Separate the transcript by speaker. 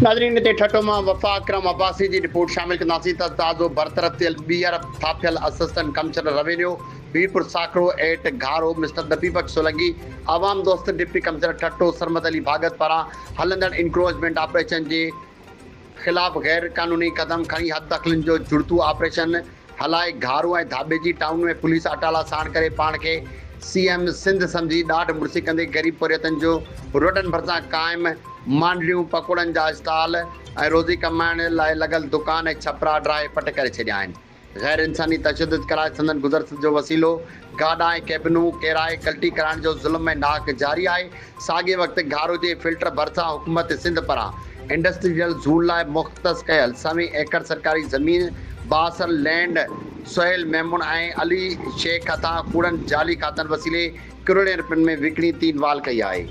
Speaker 1: ناظرين هتي ٺٽو مان وفا اڪرم عباسي جي رپورٽ شامل ڪنداسين ته تازو برطرف ٿيل ٻيهر ٿاڦيل assistant commissioner revenue Mirpur Sakhro at Gharo mister Nabi Bakhsh Solangi عوام دوست ڊپٽي ڪمشنر ٺٽو سرمد علي ڀاڳت پاران هلندڙ انڪروچمينٽ آپريشن جي خلاف غير قانوني قدم کڻي حد دخلين جو جڙتو آپريشن هلائي گهارو ۽ ڌاٻيجي ٽائون ۾ پوليس اٽالا ساڻ ڪري پاڻ کي سي ايم سنڌ سمجهي ڏاڍ مڙسي ڪندي غريب پورهيتن جو روڊن ڀرسان قائم مانڊڙيون، پڪوڙن جا اسٽال ۽ روزي ڪمائڻ لاء لڳل دڪان ۽ ڇپرا ڊاهي پٽ ڪري ڇڏيا آهن. غير انساني تشدد ڪرائي سندن گذر جو وسيلو گاڏا ۽ ڪيبنون ڪيرائي ڪلٽي ڪرائڻ جو ظلم ۽ ناحق جاري آهي. ساڳئي وقت گهارو جي فلٽر ڀرسان حڪومت سنڌ پاران انڊسٽريل زون لاء مختص ڪيل سوين ايڪڙ سرڪاري زمين بااثر لينڊ سهيل ميمڻ ۽ علي شيخ هٿان ڪوڙن جعلي کاتن وسيلي ڪروڙين رپين ۾ وڪڻي تين وال ڪئي آهي.